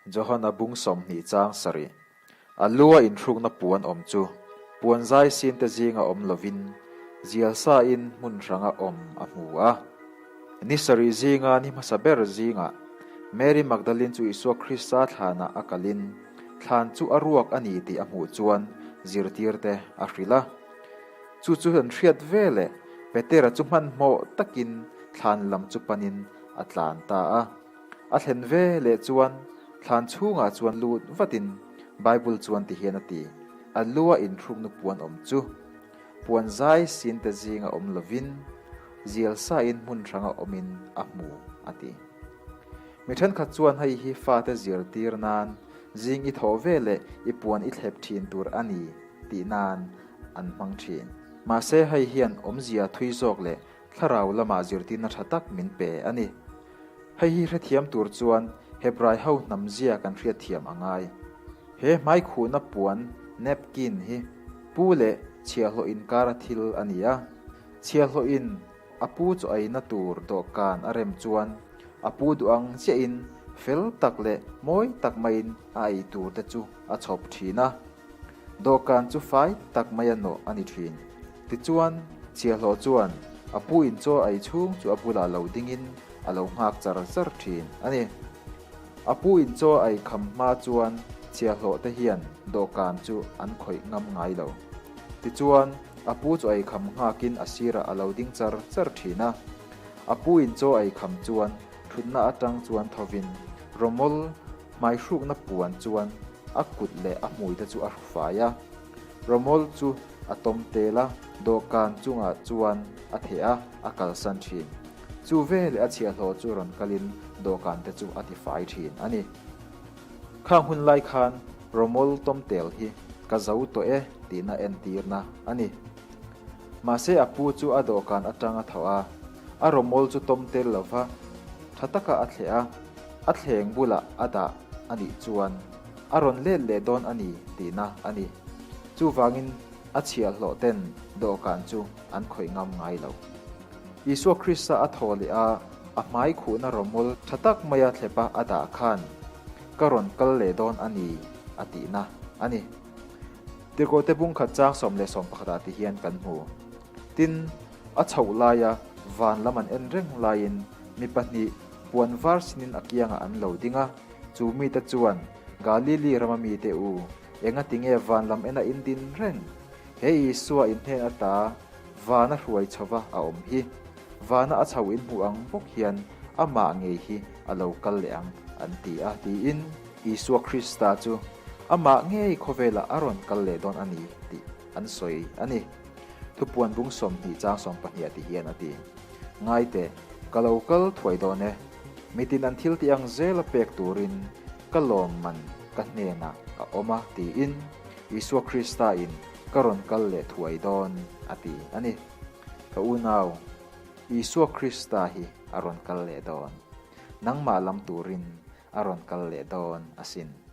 Johana bung 20 chang sarih. A lua inhrukna puan awm chu puan zai sin te zinga awm lovin zial sa in hmun hranga awm a hmu a. Ni sarih zinga ni hmasa ber zingah Mary Magdalene chu Isua Krista thlanah a kalin thlan chu a ruak a ni tih a hmuh chuan zirtirte a hrilh a. Chu chu an hriat veleh Petera chu hmanhmawh takin thlan lam chu panin a tlan ta a. A thlen ve leh chuan thlan chhungah chuan lut vatin Bible chuan ti hian a ti, A lua inthrukna puan awm chu puan zai sin te zinga awm lovin zial sain hmun hranga awmin a hmu, a ti. Mi thenkhat chuan hei hi fate zirtir nan zing i thawh ve leh i puan i thlep thin tur a ni tih nan an hmang thin. Mahse hei hian awmzia thui zawk leh thlarau lamah zirtirna tha tak min pe a ni. Hei hi hrethiam tur chuan Hebrai ho hnam zia kan hriatthiam a ngai. He hmaikhuhna puan, napkin, hi pu leh chhiahhlawh inkara thil a ni a. Chhiahhlawhin a pu chaw eina tur dawhkan a rem chuan a pu duh ang chiahin fel tak leh mawi tak maiin a ei tur te chu a chhawp thin a. Dawhkan chu fai tak maia nawh a ni thin. Tichuan, chhiahhlawh chuan a pu in chaw ei chhung chu a bulah lo dingin a lo nghak char char thin a ni. A pu in chaw ei kham hma chuan chhiahhlawh te hian dawhkan chu an khawih ngam ngai lo. Tichuan, a pu chaw ei kham nghakin a sirah a lo ding char char thin a. A pu in chaw ei kham chuan thutna atang chuan thovin rawmawl hmaihrukna puan chuan a kut leh a hmuite chu a hru fai a. Rawmawl chu a tawm tel a, dawhkan chungah chuan a theh a, a kalsan thin. Chu veleh a chhiahhlawh chu rawn kalin dawhkan te chu a tifai thin a ni. Khang hun lai khan rawmawl tawm tel hi ka zo tawh e tihna entirna a ni. Mahse a pu chu a dawhkan atang a tho a, a rawmawl chu tawm tel lova tha taka a thleh a, a thleng bulah a dah a nih chuan a rawn let leh dawn a ni tihna a ni. Chuvangin a chhiahhlawh ten dawhkan chu an khawih ngam ngai lo. Isua Krista a thaw leh a, a hmai khuhna rawmawl tha tak maia thlepa a dah khan, Ka rawn kal leh dawn a ni a tihna a ni. Tirhkohte bungkhat chang 11 ah ti hian kan hmu. Tin, a chhoh laia van lam an en reng laiin mi pahnih puan var sinin a kiangah an lo ding a, chu mite chuan, Galili rama mite u, engati nge van lam ena in din reng? He Isua in hnen ata vana hruai chhova a awm hi. Vana a chho in hmuh ang bawk hian amah ngei hi a lo kal leh ang, an ti a, tiin Isua Krista chu amah ngei khawvelah a rawn kal leh dawn a ni tih an sawi a ni. Thupuan bung 20 chang 12 ah ti hian a ti, Ngaite, ka lo kal thuai dawn e. Mitin an thil tih ang zela pek turin ka lawmman ka hnenah a awm a, tiin Isua Krista in ka rawn kal leh thuai dawn a ti a ni. Ka unau, Isua Krista hi a rawn kal leh dawn. Nangmah lam turin a rawn kal leh dawn asin.